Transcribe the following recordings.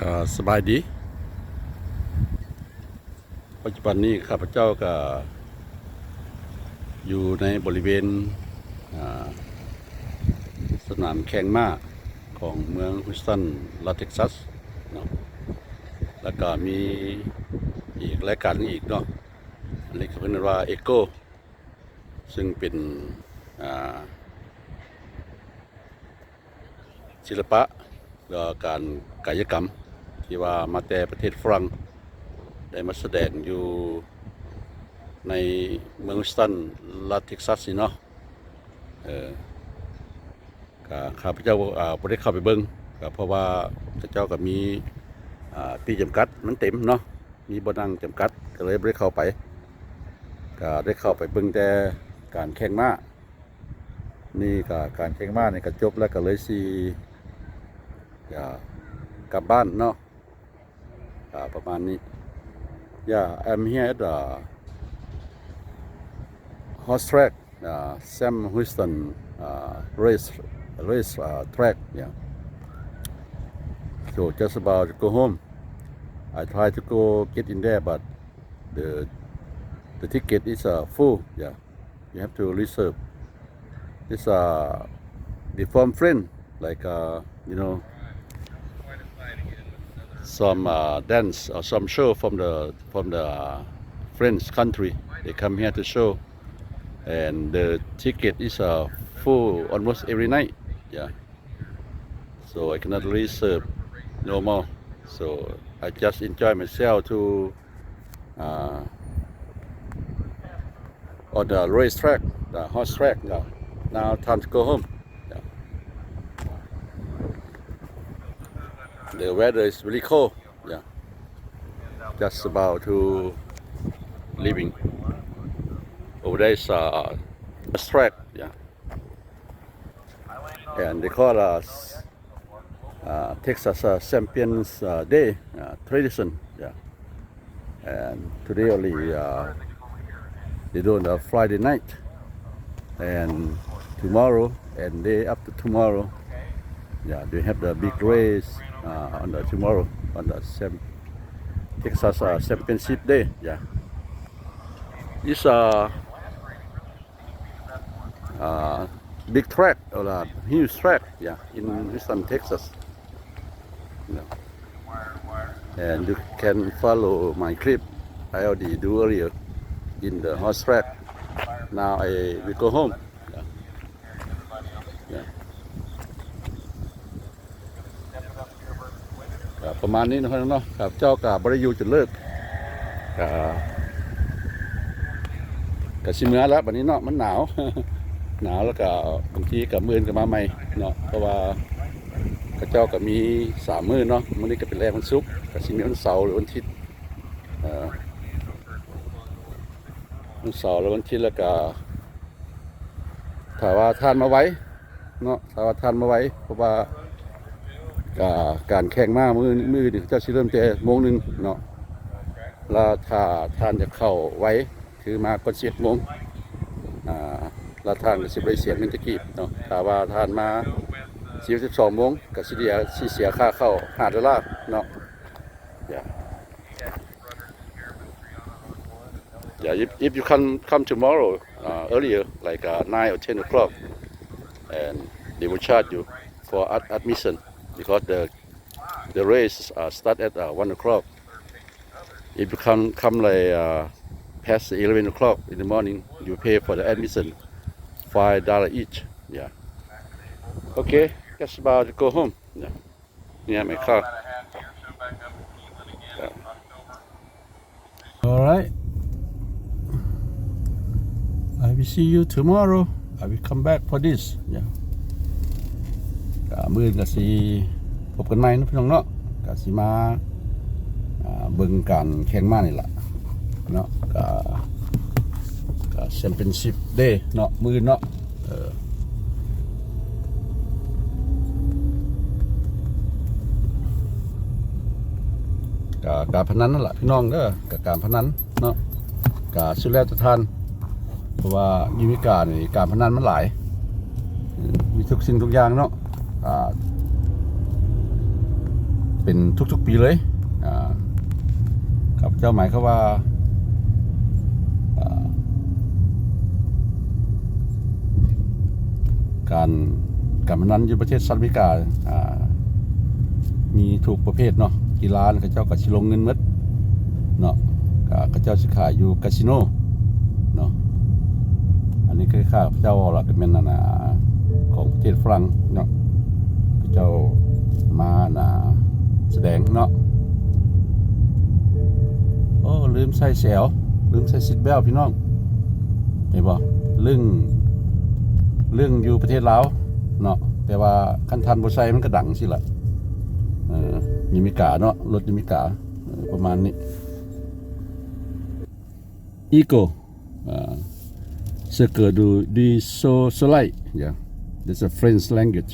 ກໍສະບາຍດີ. ປັດຈຸບັນນີ້ຂ້າພະເຈົ້າກໍຢູ່ໃນບໍລິເວນ ອາ ສະໜາມແຂ່ງມ້າຂອງເມືອງ Houston ລັດ Texas ເນາະ, ແລ້ວກໍມີອີກລາຍການໜຶ່ງອີກເນາະ, ອັນນີ້ກໍເພິ່ນເອີ້ນວ່າ Echo ຊຶ່ງເປັນ ອາ ສິລະປະ ແລະ ການກາຍະກຳ ທີ່ວ່າມາແຕ່ປະເທດຝຣັ່ງ ໄດ້ມາສະແດງຢູ່ໃນເມືອງ Houston ລັດ Texas ນີ້ເນາະ. ເອີ ກະຂ້າພະເຈົ້າ ອາ ບໍ່ໄດ້ເຂົ້າໄປເບິ່ງ ກະເພາະວ່າເຂົາເຈົ້າກະມີ ອາ ທີ່ຈຳກັດ ມັນເຕັມເນາະ, ມີບ່ອນນັ່ງຈຳກັດ ກໍເລີຍບໍ່ໄດ້ເຂົ້າໄປ, ກໍໄດ້ເຂົ້າໄປເບິ່ງແຕ່ການແຂ່ງມ້າ. ນີ້ກໍການແຂ່ງມ້ານີ້ກໍຈົບແລ້ວ ກໍເລີຍຊິ ອາ ກັບບ້ານເນາະ. ອາ ປະມານນີ້. Yeah, I'm here at the horse track, uh, Sam Houston, uh, race, race, uh, track, yeah. So just about to go home. I try to go get in there, but the, the ticket is, uh, full, yeah. You have to reserve. It's a deformed friend, like, uh, you know, some, uh, dance or some show from the, from the, uh, French country. They come here to show, and the ticket is, uh, full almost every night. Yeah. So I cannot reserve no more. So I just enjoy myself to, uh, on the race track, the horse track. Yeah. Now time to go home. Yeah. The weather is really cold. Yeah. Just about to leaving. Over there is, uh, horse track. Yeah. And they call us, uh, Texas, uh, Champions, uh, Day, uh, tradition. Yeah. And today only, uh, they do on the Friday night. And tomorrow and day after tomorrow, yeah, they have the big race, uh, on the tomorrow, on the Sam-, Texas, uh, Championship Day. Yeah. It's, uh, uh, big track or a huge track, yeah, in Houston, Texas. Yeah. And you can follow my clip I already do earlier in the horse track. Now I will go home. Yeah. Yeah. ກໍປະມານນີ້ເນາະ ເນາະ. ຂ້າພະເຈົ້າກໍບໍ່ໄດ້ຢູ່ຈົນເລີກ ກໍ ກໍຊິເມືອລະບັດນີ້ເນາະ, ມັນໜາວ ໜາວ ແລ້ວກໍບາງທີກໍມື້ອື່ນກໍມາໃໝ່ເນາະ, ເພາະວ່າເຂົາເຈົ້າກໍມີສາມມື້ເນາະ, ມື້ນີ້ກໍເປັນແລງວັນສຸກ ກໍຊິມີວັນເສົາ ຫຼື ວັນທິດ ເອີ ວັນເສົາ ແລະ ວັນທິດ ແລ້ວກໍ ຖ້າວ່າທ່ານມາໄວເນາະ, ຖ້າວ່າທ່ານມາໄວ ເພາະວ່າ ກາ ການແຂ່ງມ້າມື້ ມື້ອື່ນນີ້ ເຂົາເຈົ້າຊິເລີ່ມແຕ່ໂມງໜຶ່ງເນາະ, ແລ້ວຖ້າທ່ານຢາກເຂົ້າໄວ ຄືມາກ່ອນສິບເອັດໂມງ ອາ ແລ້ວທ່ານກໍຊິບໍ່ໄດ້ເສຍເງິນຈັກກີບເນາະ, ຖ້າວ່າທ່ານມາສິບເອັດ ສິບສອງໂມງ ກໍຊິເສຍ ຊິເສຍຄ່າເຂົ້າຫ້າໂດລາເນາະ. Yeah. Yeah, if, if you can come tomorrow, uh, earlier, like, uh, nine or ten o'clock, and they will charge you for ad-, admission because the, the race, uh, start at, uh, one o'clock. If you come, come, like, uh, past eleven o'clock in the morning, you pay for the admission, five dollar each. Yeah. Okay, just about to go home. Yeah. Yeah, my car. Yeah. All right. I will see you tomorrow. I will come back for this. Yeah. ກໍມື້ອື່ນກໍຊິພົບກັນໃໝ່ເນາະ ພີ່ນ້ອງເນາະ, ກໍຊິມາ ອ່າ ເບິ່ງການແຂ່ງມ້ານີ້ລະເນາະ, ກໍ ກໍ Championship Day ເນາະ ມື້ອື່ນເນາະ. ເອີ ກະການພະນັນນັ້ນລະພີ່ນ້ອງເດີ, ກະການພະນັນເນາະ, ກະສຸດແລ້ວແຕ່ທ່ານ, ເພາະວ່າຢູ່ອາເມລິການີ້ການພະນັນມັນຫຼາຍ, ມີທຸກສິ່ງທຸກຢ່າງເນາະ. ອ່າ ເປັນທຸກໆປີເລີຍ. ອາ ຂ້າພະເຈົ້າໝາຍຄວາມວ່າ ອາ ການ ການພະນັນຢູ່ປະເທດສະຫະລັດອາເມລິກາ ອາ ມີທຸກປະເພດເນາະ. ກິລາເຂົາເຈົ້າກໍຊິລົງເງິນໝົດເນາະ, ກໍເຂົາເຈົ້າຊິຂາຍຢູ່ກາສິໂນເນາະ. ອັນນີ້ຄືຂ້າພະເຈົ້າເວົ້າລະ ກໍແມ່ນອັນນ່າ ຂອງປະເທດຝຣັ່ງເນາະ, ເຂົາເຈົ້າມາອັນນ່າສະແດງເນາະ. ໂອ້ ລືມໃສ່ແຊວ ລືມໃສ່ຊີດແບວພີ່ນ້ອງ ເຫັນບໍ່? ລຶ້ງ ລຶ້ງຢູ່ປະເທດລາວເນາະ, ແຕ່ວ່າຄັນທ່ານບໍ່ໃສ່ມັນກໍດັງຊີ້ລະ. ເອີ ຢູ່ເມກາເນາະ, ລົດຢູ່ເມກາ ເອີ ປະມານນີ້. Eco, uh, Cirque du, du Soleil, yeah. That's a French language.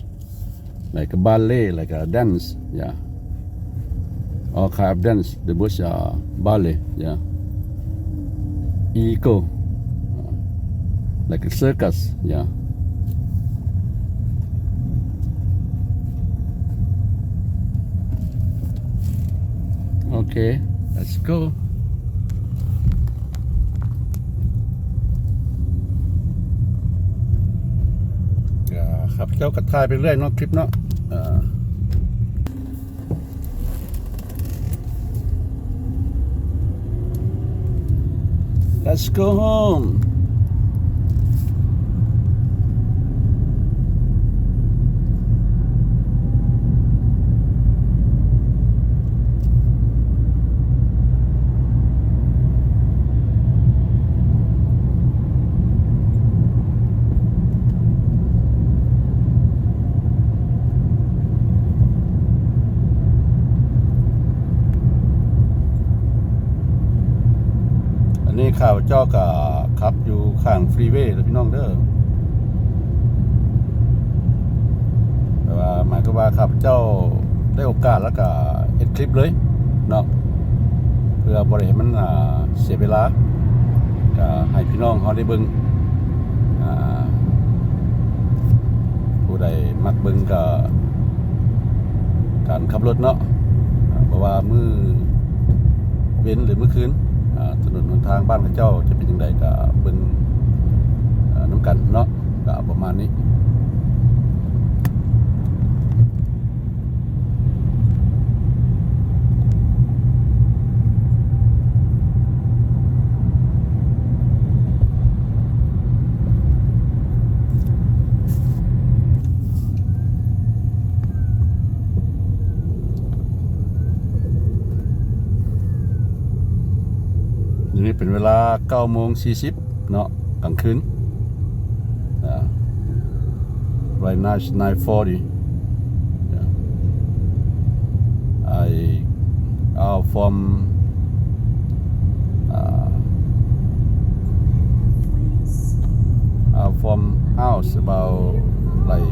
Like a ballet, like a dance, yeah. All kind of dance, the most, uh, ballet, yeah. Eco, uh, like a circus, yeah. Okay, let's go. ກໍຂ້າພະເຈົ້າກໍຖ່າຍໄປເລື້ອຍເນາະ ຄລິບເນາະ. ເອີ Let's go home. ອັນນີ້ຂ້າພະເຈົ້າກໍຂັບຢູ່ຂ້າງຟຣີເວແລ້ວ ພີ່ນ້ອງເດີ. ແຕ່ວ່າໝາຍຄວາມວ່າຂ້າພະເຈົ້າໄດ້ໂອກາດແລ້ວກໍເຮັດຄລິບເລີຍເນາະ ເພື່ອບໍ່ໄດ້ໃຫ້ມັນ ອ່າ ເສຍເວລາ ກໍໃຫ້ພີ່ນ້ອງເຮົາໄດ້ເບິ່ງ ອ່າ ຜູ້ໃດມັກເບິ່ງກໍການຂັບລົດເນາະ ອ່າ ບໍ່ວ່າມື້ເວັນ ຫຼື ມື້ຄືນ ອ່າ ຖະໜົນຫົນທາງບ້ານເຂົາເຈົ້າຈະເປັນຈັ່ງໃດ ກໍເບິ່ງ ອ່າ ນຳກັນເນາະ. ກໍປະມານນີ້. ດຽວນີ້ເປັນເວລາເກົ້າໂມງສີ່ສິບເນາະ ກາງຄືນ. Uh, right now it's nine forty. Yeah. I out from, uh, out from house about, like,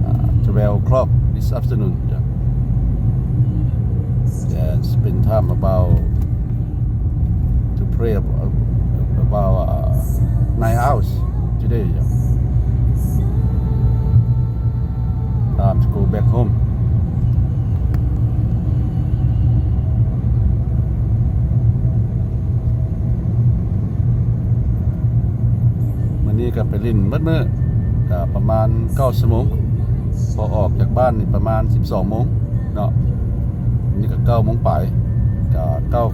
uh, twelve o'clock this afternoon. Yeah. Yeah, spend time about to pray ab-, about, uh, nine hours today, yeah. Time to go back home. ມື້ນີ້ກໍໄປຫຼິ້ນໝົດມື້ ກໍປະມານເກົ້າຊົ່ວໂມງ, ພໍອອກຈາກບ້ານນີ້ປະມານສິບສອງໂມງເນາະ. ນີ້ກໍເກົ້າໂມງປາຍ ກໍເກົ້າ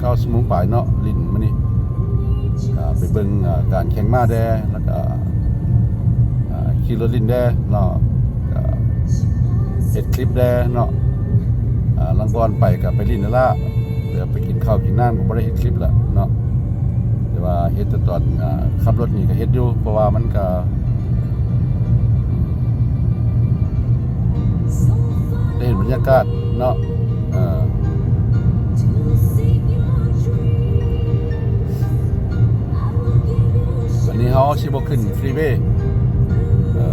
ເກົ້າຊົ່ວໂມງປາຍເນາະ ຫຼິ້ນມື້ນີ້. ກໍໄປເບິ່ງ ອ່າ ການແຂ່ງມ້າແດ່ ແລ້ວກໍ ອ່າ ຂີ່ລົດຫຼິ້ນແດ່ເນາະ ກໍເຮັດຄລິບແດ່ເນາະ. ອ່າ ລາງກ່ອນໄປກໍໄປຫຼິ້ນນັ້ນລະ ເຫຼືອໄປກິນເຂົ້າກິນນ້ຳກໍບໍ່ໄດ້ເຮັດຄລິບລະເນາະ. ແຕ່ວ່າເຮັດແຕ່ຕອນ ອ່າ ຂັບລົດນີ້ກໍເຮັດຢູ່ ເພາະວ່າມັນກໍ ໄດ້ເຫັນບັນຍາກາດເນາະ. ເອີ ອັນນີ້ເຮົາຊິບໍ່ຂຶ້ນຟຣີເວ ເອີ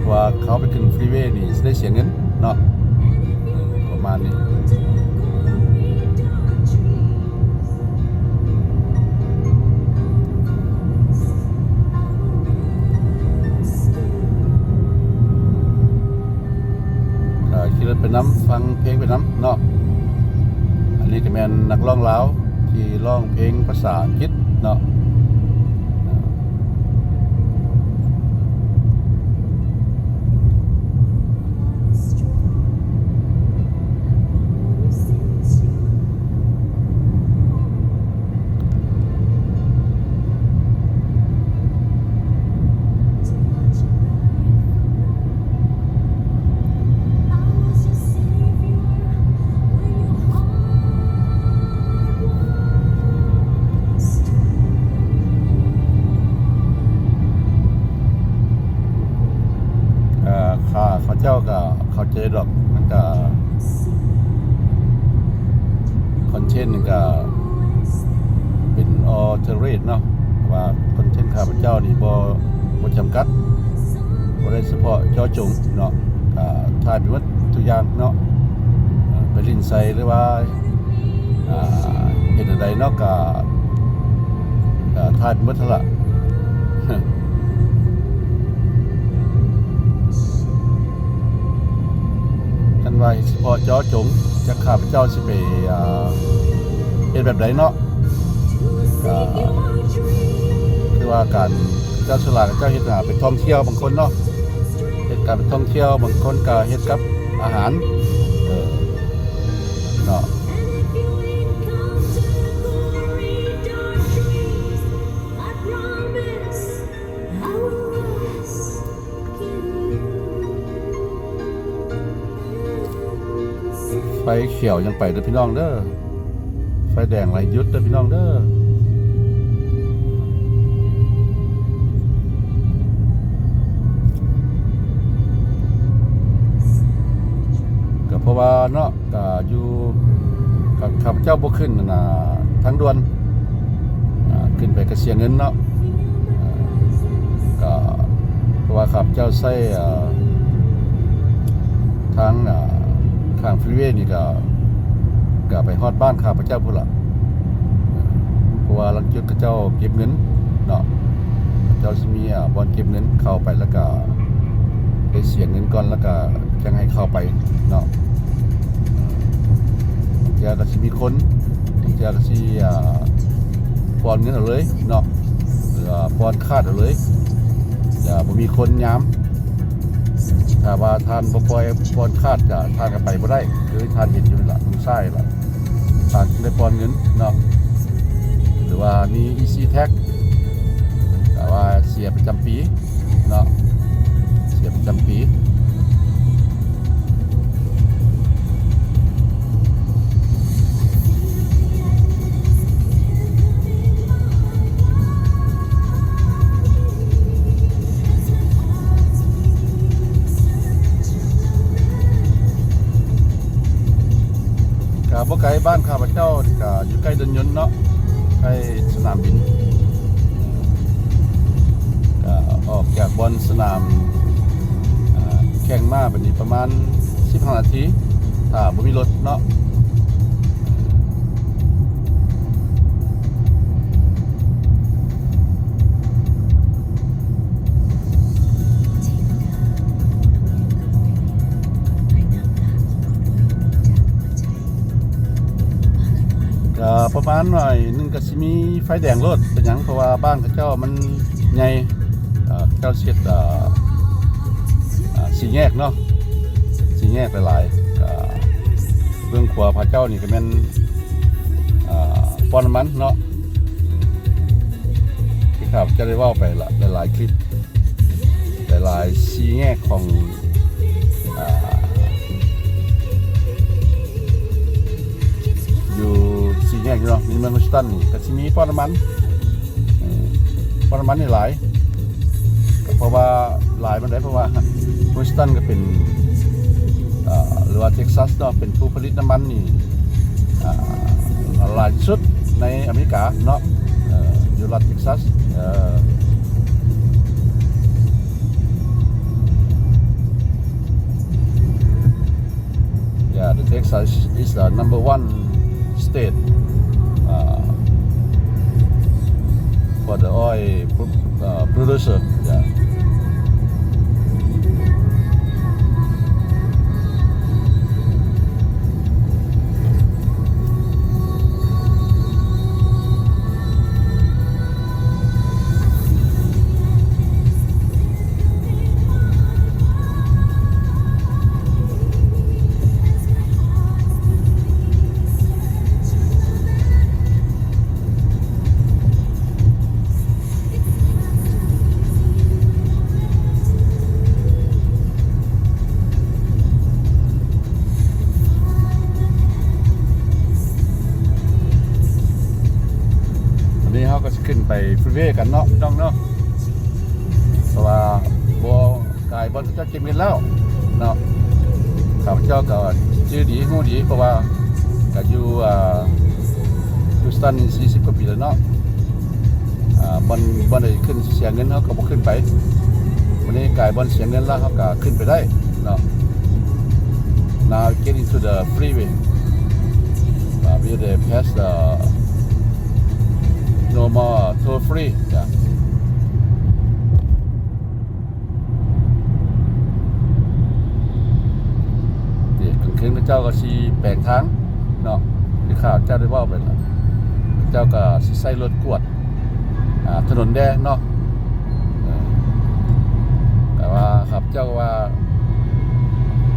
ເພາະວ່າເຂົາໄປຂຶ້ນຟຣີເວນີ້ຊິໄດ້ເສຍເງິນເນາະ ປະມານນີ້. ອ່າ ຂີ່ລົດໄປ ນຳ ຟັງເພງໄປນຳເນາະ. ອັນນີ້ກໍແມ່ນນັກຮ້ອງລາວທີ່ຮ້ອງເພງພາສາອັງກິດເນາະ. ເອີ ຂ້າພະເຈົ້າກໍເຂົ້າໃຈດອກ ມັນກໍ ຄອນເທັນກໍເປັນອໍເທີເຣດເນາະ ເພາະວ່າຄອນເທັນຂ້າພະເຈົ້ານີ້ບໍ່ ບໍ່ຈຳກັດ ບໍ່ໄດ້ສະເພາະເຈາະຈົງເນາະ ກໍຖ່າຍໄປໝົດທຸກຢ່າງເນາະ ເອີ ໄປຫຼິ້ນໃສ ຫຼືວ່າ ອ່າ ເຮັດແນວໃດເນາະ ກະ ກະຖ່າຍໄປໝົດຫັ້ນລະ. ຄັນວ່າເຮັດສະເພາະເຈາະຈົງ ຈັກຂ້າພະເຈົ້າຊິໄປ ອ່າ ເຮັດແບບໃດເນາະ ກະຄືວ່າການ ເຈົ້າສ່ວນຫຼາຍເຂົາເຈົ້າເຮັດ ອ່າ ໄປທ່ອງທ່ຽວ ບາງຄົນເນາະ ເຮັດການໄປທ່ອງທ່ຽວ ບາງຄົນກໍເຮັດກັບອາຫານ ເອີ ເນາະ. ໄຟຂຽວຍັງໄປເດີພີ່ນ້ອງເດີ ໄຟແດງລະຢຸດເດີພີ່ນ້ອງເດີ. ກໍເພາະວ່າເນາະ ກໍຢູ່ ຂ້າພະເຈົ້າບໍ່ຂຶ້ນ ອັນນ່າ ທາງດ່ວນ ອ່າ ຂຶ້ນໄປກໍເສຍເງິນເນາະ ກໍເພາະວ່າຂ້າພະເຈົ້າໃຊ້ ອ່າ ທາງ ອ່າ ຂ້າງຟຣີເວນີ້ກໍ ກໍໄປຮອດບ້ານຂ້າພະເຈົ້າພຸ້ນລະ ເພາະວ່າລາງຈຸດເຂົາເຈົ້າເກັບເງິນເນາະ ເຂົາເຈົ້າຊິມີ ອ່າ ບ່ອນເກັບເງິນ ເຂົ້າໄປແລ້ວກໍໄດ້ເສຍເງິນກ່ອນ ແລ້ວກໍຈັ່ງໃຫ້ເຂົ້າໄປເນາະ. ເທື່ອກໍຊິມີຄົນ ເທື່ອກໍຊິ ອ່າ ປ້ອນເງິນເອົາເລີຍເນາະ ຫຼືວ່າປ້ອນຄາດເອົາເລີຍ ຈະບໍ່ມີຄົນຍາມ. ຖ້າວ່າທ່ານບໍ່ປ່ອຍປ້ອນຄາດ ຈະ ທ່ານກໍໄປບໍ່ໄດ້ ຄືທ່ານເຫັນຢູ່ນີ້ລະ ທາງຊ້າຍລະ ທ່ານໄດ້ປ້ອນເງິນເນາະ ຫຼືວ່າມີ ອີຊີແທັກ ແຕ່ວ່າເສຍປະຈຳປີເນາະ ເສຍປະຈຳປີ. ກະບໍ່ໄກບ້ານຂ້າພະເຈົ້າ ກະຢູ່ໃກ້ເດີ່ນຍົນເນາະ ໃກ້ສະໜາມບິນ ກະອອກຈາກບ່ອນສະໜາມ ອ່າ ແຂ່ງມ້າໄປນີ້ປະມານສິບຫ້ານາທີ ຖ້າບໍ່ມີລົດເນາະ. ກະປະມານໜ້ອຍໜຶ່ງກະຊິມີໄຟແດງໂລດ ເປັນຫຍັງ ເພາະວ່າບ້ານເຂົາເຈົ້າມັນໃຫຍ່ ເຂົາເຈົ້າຊິເຮັດ ອ່າ ສີ່ແຍກເນາະ ສີ່ແຍກຫຼາຍໆ ກະເບື້ອງຂວາພະເຈົ້ານີ້ກະແມ່ນ ອ່າ ປ້ອມນ້ຳມັນເນາະ ທີ່ຂ້າພະເຈົ້າໄດ້ເວົ້າໄປລະ ຫຼາຍໆຄລິບ ຫຼາຍໆສີ່ແຍກຂອງ ອ່າ ຢູ່ສີ່ແຍກຢູ່ເນາະ ໃນເມືອງ Houston ນີ້ກະຊິມີປ້ອມນ້ຳມັນ ເອີ ປ້ອມນ້ຳມັນນີ້ຫຼາຍ ກະເພາະວ່າຫຼາຍປານໃດ ເພາະວ່າ Houston ກະເປັນ ເອີ ຫຼືວ່າ Texas ເນາະ ເປັນຜູ້ຜະລິດນ້ຳມັນນີ້ ອ່າ ຫຼາຍທີ່ສຸດໃນອາເມລິກາເນາະ ເອີ ຢູ່ລັດ Texas ເອີ Yeah, the Texas is the number one state, uh, for the oil pro-, uh, producer. Yeah. ໄປຟຣີເວກັນເນາະ ພີ່ນ້ອງເນາະ ເພາະວ່າບໍ່ກາຍບ່ອນເຂົາເຈົ້າເກັບເງິນແລ້ວເນາະ. ຂ້າພະເຈົ້າກໍຈື່ດີ ຮູ້ດີ ເພາະວ່າກໍຢູ່ ອ່າ ຢູສຕັນນີ້ສີ່ສິບກວ່າປີແລ້ວເນາະ. ອ່າ ບ່ອນ ບ່ອນໃດຂຶ້ນເສຍເງິນ ເຮົາກໍບໍ່ຂຶ້ນໄປ. ວັນນີ້ກາຍບ່ອນເສຍເງິນແລ້ວ ເຮົາກໍຂຶ້ນໄປໄດ້ເນາະ. Now get into the freeway. Uh, we dey pass the no more toll free. Yeah. ນີ້ ກາງຄືນເຂົາເຈົ້າກໍຊິແປງທາງເນາະ ທີ່ຂ້າພະເຈົ້າໄດ້ເວົ້າໄປລະ ເຂົາເຈົ້າກໍຊິໃຊ້ລົດກວດ ອ່າ ຖະໜົນແດ່ເນາະ. ເອີ ແຕ່ວ່າຂ້າພະເຈົ້າວ່າ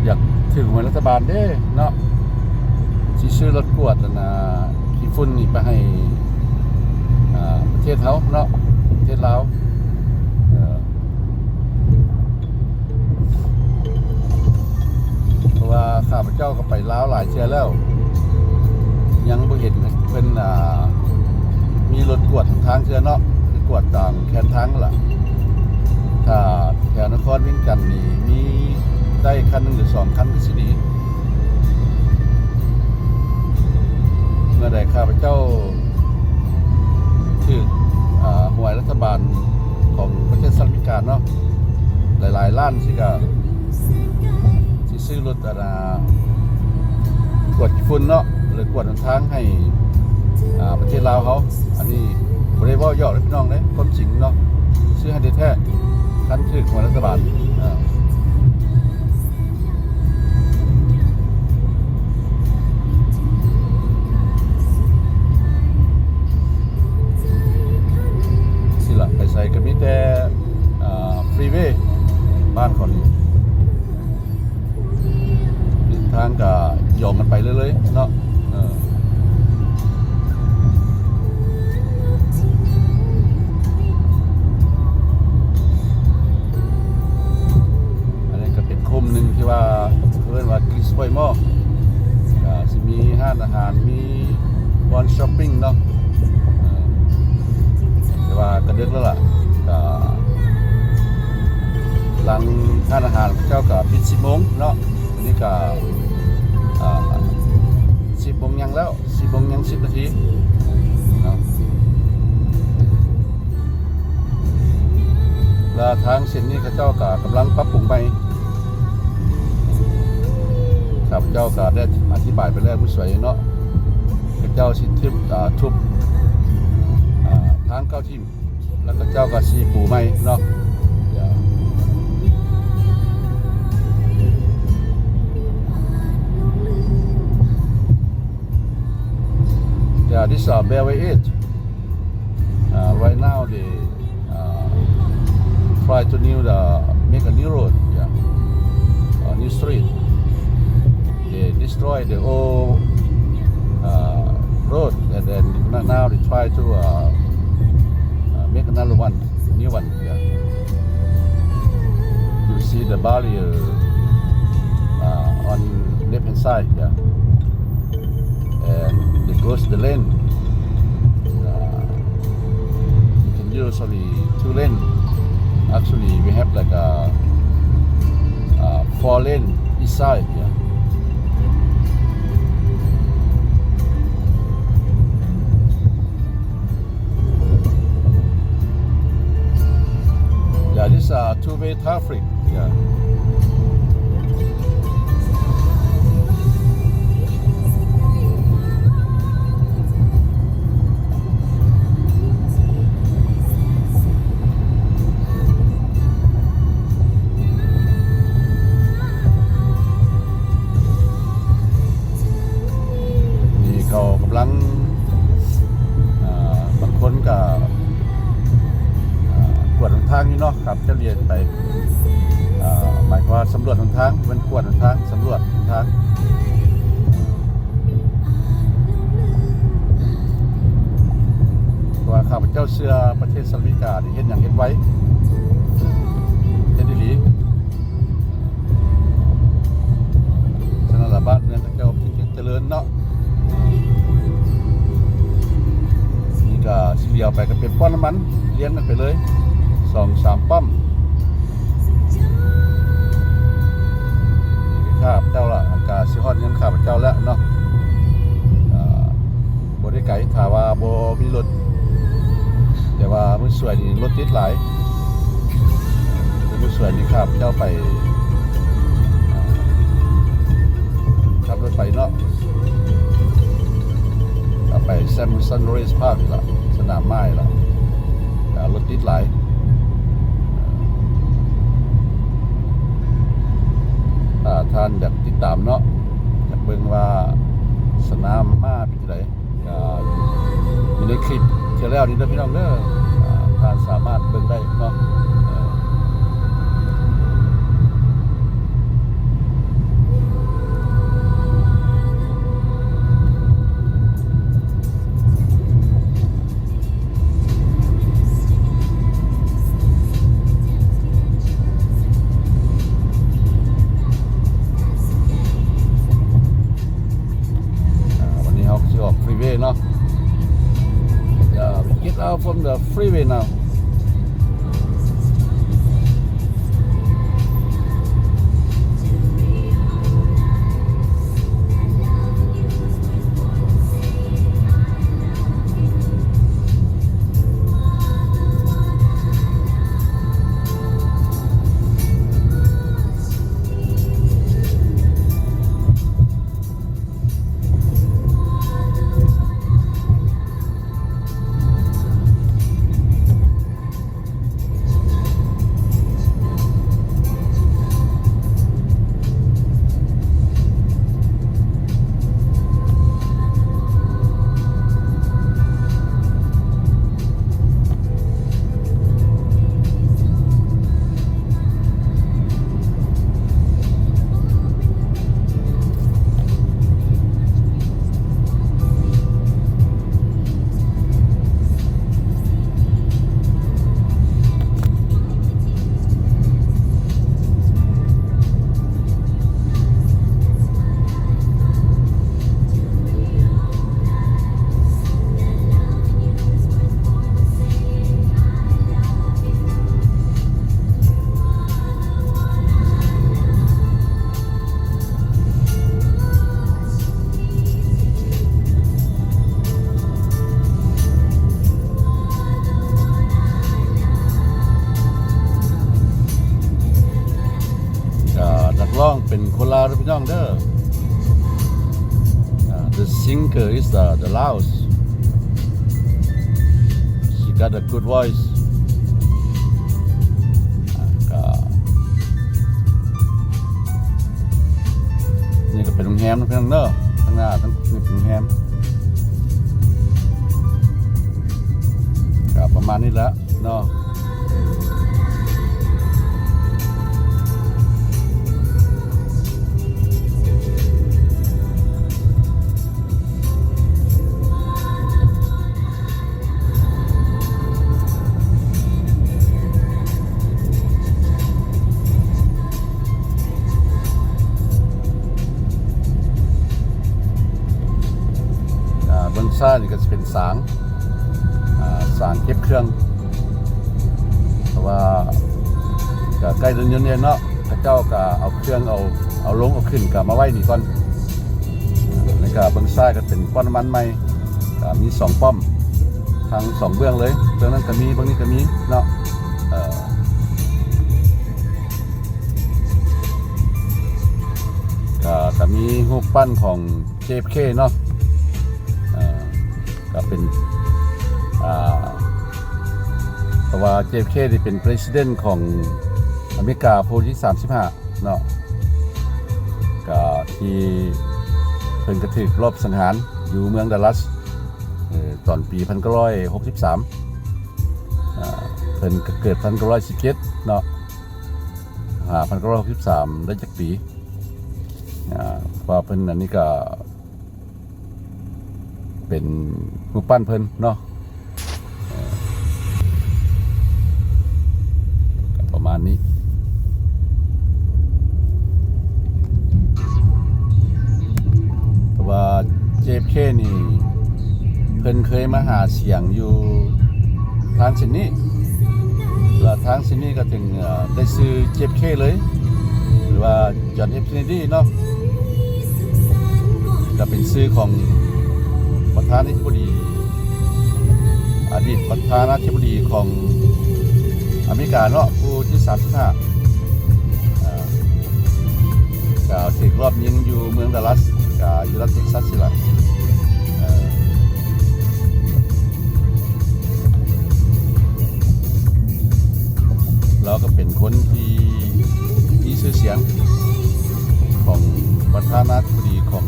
ຢາກຖືກຫວຍລັດຖະບານເດ້ເນາະ ຊິຊື້ລົດກວດ ອັນນ່າ ຂີ້ຝຸ່ນນີ້ໄປໃຫ້ ອ່າ ປະເທດເຮົາເນາະ ປະເທດລາວ. ເອີ ເພາະວ່າຂ້າພະເຈົ້າກໍໄປລາວຫຼາຍເທື່ອແລ້ວ ຍັງບໍ່ເຫັນເພິ່ນ ອ່າ ມີລົດກວດທາງເທື່ອເນາະ ຄືກວດຕາມແຄມທາງຫັ້ນລະ. ຖ້າແຖວນະຄອນວຽງຈັນນີ້ມີໄດ້ຄັນໜຶ່ງຫຼືສອງຄັນກໍຊິດີ. ເມື່ອໃດຂ້າພະເຈົ້າຖືກ ອ່າ ຫວຍລັດຖະບານຂອງປະເທດສະຫະລັດອາເມລິກາເນາະ ຫຼາຍໆລ້ານ ຊິກະ ຊິຊື້ລົດ ອັນນ່າ ກວດຂີ້ຝຸ່ນເນາະ ຫຼືກວດຫົນທາງໃຫ້ ອ່າ ປະເທດລາວເຮົາ. ອັນນີ້ບໍ່ໄດ້ເວົ້າຢອກເດ້ພີ່ນ້ອງເດ້ ຄວາມຈິງເນາະ ຊື້ໃຫ້ແທ້ໆ ຄັນຖືກຫວຍລັດຖະບານ. ຊີ້ລະ ໄປໃສກໍມີແຕ່ ອ່າ ຟຣີເວ ບ້ານເຂົານີ້ ທາງກໍຢອງກັນໄປເລື້ອຍໆເນາະ. ເອີ ອັນນີ້ກໍເປັນຄຸ້ມໜຶ່ງທີ່ວ່າເອີ້ນວ່າ Greens Point Mall ກໍຊິມີຮ້ານອາຫານ ມີບ່ອນຊັອບປິງເນາະ. ເອີ ແຕ່ວ່າກໍເດິກແລ້ວລະ ກໍຫຼັງຮ້ານອາຫານເຂົາເຈົ້າກໍປິດສິບໂມງເນາະ. ນີ້ກໍ ອ່າ ສິບໂມງຍັງແລ້ວ ສິບໂມງຍັງສິບນາທີເນາະ. ແລະທາງເສັ້ນນີ້ເຂົາເຈົ້າກໍກຳລັງປັບປຸງໃໝ່ ຂ້າພະເຈົ້າກໍໄດ້ອະທິບາຍໄປແລ້ວມື້ສວຍເນາະ. ເຂົາເຈົ້າຊິທຶບ ອ່າ ທຸບ ອ່າ ທາງເກົ່າຖິ້ມ ແລ້ວເຂົາເຈົ້າກໍຊິປູໃໝ່ເນາະ. Yeah, this, uh, Bellway Edge. Uh, right now they, uh, try to new the, make a new road, yeah, a new street. They destroy the old, uh, road, and then n-, now they try to, uh, uh, make another one, new one, yeah. You see the barrier, uh, on left hand side, yeah. And they close the lane. Uh, you can use only two lane. Actually, we have like a, uh, four lane each side, yeah. Yeah, this, uh, two-way traffic. Yeah. ນີ້ເຂົາກຳລັງ ອ່າ ບາງຄົນກໍ ອ່າ ກວດຫົນທາງຢູ່ເນາະ ຄັບ ຈະລຽນໄປ ອ່າ ໝາຍຄວາມວ່າສຳຫຼວດຫົນທາງ ແມ່ນກວດຫົນທາງ ສຳຫຼວດຫົນທາງ ເພາະວ່າຂ້າພະເຈົ້າເຊື່ອປະເທດສະຫະລັດອາເມລິການີ້ເຮັດຫຍັງເຮັດໄວ ເຮັດອີ່ຫຼີ. ສະນັ້ນລະ ບ້ານເມືອງເຂົາເຈົ້າເປັນເຂດຈະເລີນເນາະ. ນີ້ກໍຊິຫຼຽວໄປກໍເປັນ ປ້ຳນ້ຳມັນລຽນກັນໄປເລີຍ ສອງສາມປ້ຳ. ຂ້າພະເຈົ້າລະ ກະຊິຮອດເຮືອນຂ້າພະເຈົ້າແລ້ວເນາະ ກະບໍ່ໄດ້ໄກ ຖ້າວ່າບໍ່ມີລົດ ແຕ່ວ່າມື້ສວຍນີ້ລົດຕິດຫຼາຍ. ມື້ສວຍນີ້ຂ້າພະເຈົ້າໄປ ອ່າ ຂັບລົດໄປເນາະ ກະໄປ Sam Houston Race Park ນີ້ລະ ສະໜາມມ້ານີ້ລະ ກະລົດຕິດຫຼາຍ. ຖ້າທ່ານຢາກຕິດຕາມເນາະ ຢາກເບິ່ງວ່າສະໜາມມ້າເປັນຈັ່ງໃດ ກະຢູ່ໃນຄລິບທີ່ແລ້ວນີ້ເດີພີ່ນ້ອງເດີ ອ່າ ທ່ານສາມາດເບິ່ງໄດ້ເນາະ ເອີ. ອ່າ ວັນນີ້ເຮົາຊິອອກ freeway ເນາະ. Yeah, we get out from the freeway now. ອ່າ ນັກຮ້ອງເປັນຄົນລາວເດີພີ່ນ້ອງເດີ. ອ່າ The singer is the, the Laos. She got a good voice. ອ່າ ກະ ນີ້ກະເປັນໂຮງແຮມເນາະພີ່ນ້ອງເດີ ທາງໜ້າທາງນີ້ເປັນໂຮງແຮມ ກະປະມານນີ້ແຫຼະເນາະ. ອ່າ ເບື້ອງຊ້າຍນີ້ກະຊິເປັນສາງ ອ່າ ສາງເກັບເຄື່ອງ ເພາະວ່າກະໃກ້ເດີ່ນຍົນແລ້ວເນາະ ເຂົາເຈົ້າກະເອົາເຄື່ອງ ເອົາ ເອົາລົງເອົາຂຶ້ນກະມາໄວ້ນີ້ກ່ອນ. ແລ້ວກະເບື້ອງຊ້າຍກະເປັນປ້ຳນ້ຳມັນໃໝ່ ກະມີສອງປ້ອມ ທັງສອງເບື້ອງເລີຍ ເບື້ອງນັ້ນກະມີ ເບື້ອງນີ້ກະມີເນາະ ເອີ. ກະ ກະມີຮູບປັ້ນຂອງ ເຈເອັຟເຄ ເນາະ ເອີ ກະເປັນ ອ່າ ເພາະວ່າ ເຈເອັຟເຄ ນີ້ເປັນ President ຂອງອາເມລິກາຜູ້ທີສາມສິບຫ້າເນາະ ກະທີ່ເພິ່ນກະຖືກລອບສັງຫານຢູ່ເມືອງດາລັດ ເອີ ຕອນປີພັນເກົ້າຮ້ອຍຫົກສິບສາມ ອ່າ ເພິ່ນກະເກີດພັນເກົ້າຮ້ອຍສິບເຈັດເນາະ ຫາພັນເກົ້າຮ້ອຍຫົກສິບສາມ ໄດ້ຈັກປີ ອ່າ ເພາະວ່າເພິ່ນອັນນີ້ກະ ເປັນຮູບປັ້ນເພິ່ນເນາະ ເອີ ກະປະມານນີ້ ເພາະວ່າ ເຈເອັຟເຄ ນີ້ ເພິ່ນເຄີຍມາຫາສຽງຢູ່ ທາງເສັ້ນນີ້ ແລະ ທາງເສັ້ນນີ້ກໍເຖິງ ເອີ ໄດ້ຊື່ ເຈເອັຟ ເຄ ເລີຍ ຫຼືວ່າ ຈອນ ເອັຟ ເຄເນດີ ເນາະ ກໍເປັນຊື່ຂອງປະທານາທິບໍດີ ອະດີດປະທານາທິບໍດີຂອງອາເມລິກາເນາະ ຜູ້ທີສາມສິບຫ້າ ເອີ ກະຖືກລອບຍິງຢູ່ເມືອງດາລັດ ກະຢູ່ລັດເທັກຊັສນີ້ລະ ເອີ ລາວກໍເປັນຄົນທີ່ມີຊື່ສຽງຂອງປະທານາທິບໍດີຂອງ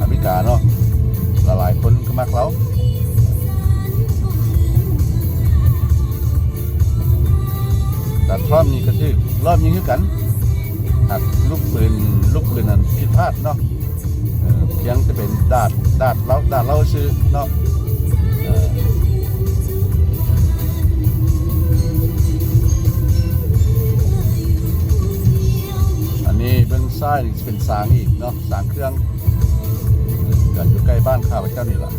ອາເມລິກາເນາະ ຫຼາຍໆຄົນກໍມັກລາວ. ແຕ່ທຣອມນີ້ກໍຖືກລອບຍິງຄືກັນ ຫາກລູກປືນ ລູກປືນນັ້ນຜິດພາດເນາະ ເອີ ພຽງແຕ່ເປັນດາດ ດາດເລົາ ດາດເລົາຊື່ເນາະ ເອີ ອັນນີ້ເບິ່ງຊ້າຍນີ້ຊິເປັນສາງອີກເນາະ ສາງເຄື່ອງ ກໍຢູ່ໃກ້ບ້ານຂ້າພະເຈົ້ານີ້ລະ.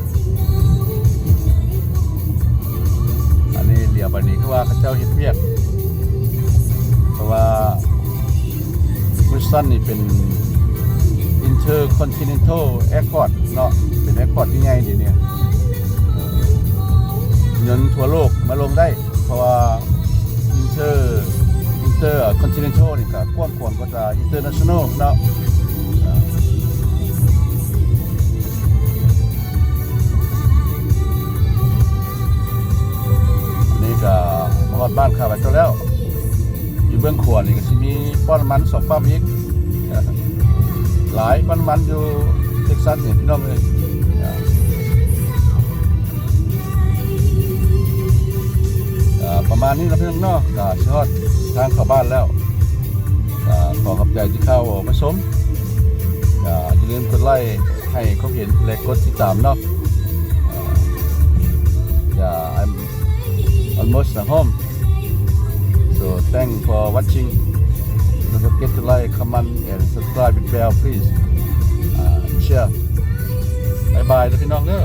ອັນນີ້ຫຼຽວໄປນີ້ຄືວ່າເຂົາເຈົ້າເຮັດວຽກ ເພາະວ່າ Houston ນີ້ເປັນ Intercontinental Airport ເນາະ ເປັນ airport ທີ່ໃຫຍ່ດີນີ້ ເອີ ຍົນທົ່ວໂລກມາລົງໄດ້ ເພາະວ່າ Inter Intercontinental ນີ້ກໍກວ້າງຂວາງກວ່າ International ເນາະ ນີ້ກໍມາຮອດບ້ານຂ້າພະເຈົ້າແລ້ວ ຢູ່ເບື້ອງຂວານີ້ກໍຊິມີປ້ຳມັນສອງປ້ຳອີກ ຫຼາຍປ້ຳມັນຢູ່ເທັກຊັສນີ້ພີ່ນ້ອງເອີຍ ເອີ ປະມານນີ້ລະພີ່ນ້ອງເນາະ ກໍຊິຮອດທາງເຂົ້າບ້ານແລ້ວ ກໍຂໍຂອບໃຈທີ່ເຂົ້າມາຊົມ ກໍຢ່າລືມກົດໄລ້ໃຫ້ຄວາມເຫັນ ແລະ ກົດຕິດຕາມເນາະ Yeah, I'm almost at home. So thanks for watching. Don't forget to like, comment and subscribe with bell, please. Uh, share. ບາຍບາຍເດີພີ່ນ້ອງເດີ.